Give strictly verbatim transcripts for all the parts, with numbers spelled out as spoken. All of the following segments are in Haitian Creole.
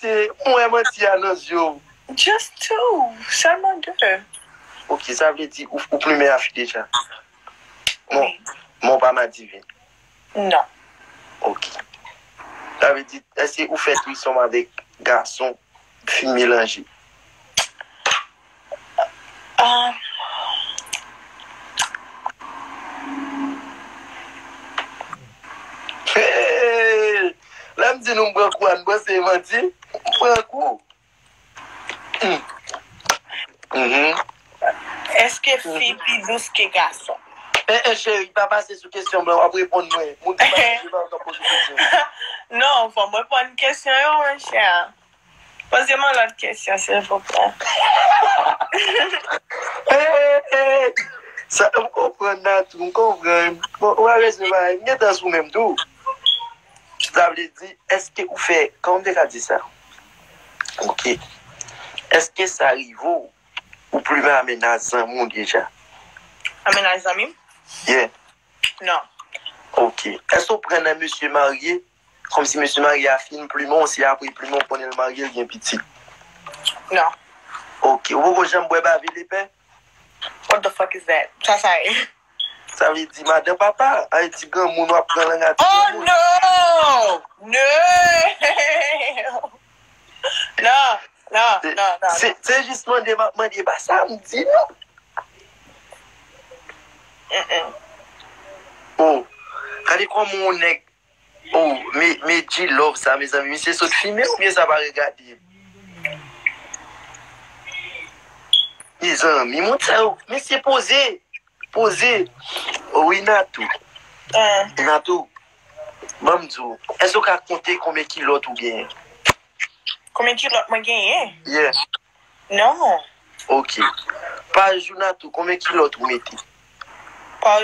Arete, m wè manti a nan zye w. Just two, sèlman de. Ok, sa vle di ou, ou plimen a fi deja. Bon, wi. Bon, pa madivin. Non. Ok. Sa vle di, èske ou fè trisom avèk gason, fi melanje? Ah. Hey! Lè m di nou m pran kou a, n panse e manti? M pran kou. Mm. Mhm. Èske fi pi dous ke gason? Eh, eh, cheri, pa pase sou kesyon mwen, w ap reponn mwen. Moun ki pa konn, pa ka poze kesyon. Non, fò m reponn kesyon yo, monchè. Poze mwen lòt kesyon, silvouplè. Eh, eh, eh. Sa, m konprann Natou, m konprann. Bon, ou pa bezwen bagay, m gentan sou menm tou. Sa vle di, èske ou fè, kòman m te ka di sa? Ok. Èske sa rive w, ou plimen a mennaj zanmi w deja? A mennaj zanmi m? Yeah. Non. Ok. Èske ou pran nan mesye marye? Kòmsi mesye marye a fin plimen w, se apre plimen w konnen l marye, l gen pitit? Non. Ok. Ou poko janm bwè bave lepè? What the fuck is that? Sa sa ye? Sa vle di madan papa, ay ti granmoun w ap pran lang a ti granmoun. Oh no! No! Non, non, non, non. Se, se jis mande m ap mande, e pa sa m di non. Mm-mm. Oh, gade kòman yon nèg, oh, me, me G-Love sa, mezanmi, misye sot fimen oubyen sa pa regade? Mezanmi, moun sa yo, mesye poze, poze. Oh, wi, Natou. Ah. Natou, ban m di w, èske w ka konte konbyen kilòt ou genyen? Konbyen kilòt mwen genyen? Yeah. Non. Ok. Pa jou Natou, konbyen kilòt ou mete? Pa,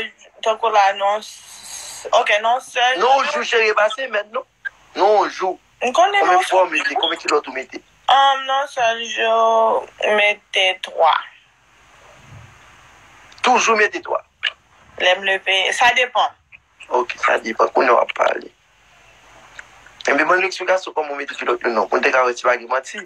tankou la, non. S-, ok, non, sèl. Non, jou, cheri, e pa semèn, non. Non, jou. M konnen. Konbyen fwa ou mete? Konbyen kilòt ou mete? Um, non, sèl jou, m mete twa. Toujou mete twa? Lè m leve, sa depann. Ok, sa depann. Kounye a w ap pale. Ebyen, ban nou eksplikasyon kòman w mete kilòt yo non, pou n te ka wè si pa gen manti.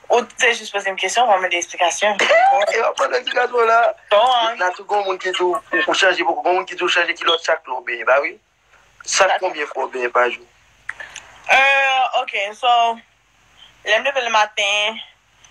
Ou te jis poze m kesyon, w ap mande eksplikasyon. E w ap mande eksplikasyon la. Bon, hein. Natou, gon moun ki di w, ou chanje, gon moun ki di w chanje kilòt chak lè w benyen, pa vre? Chak konbyen fwa w benyen pa jou? Euh, ok, so, lè m leve le maten,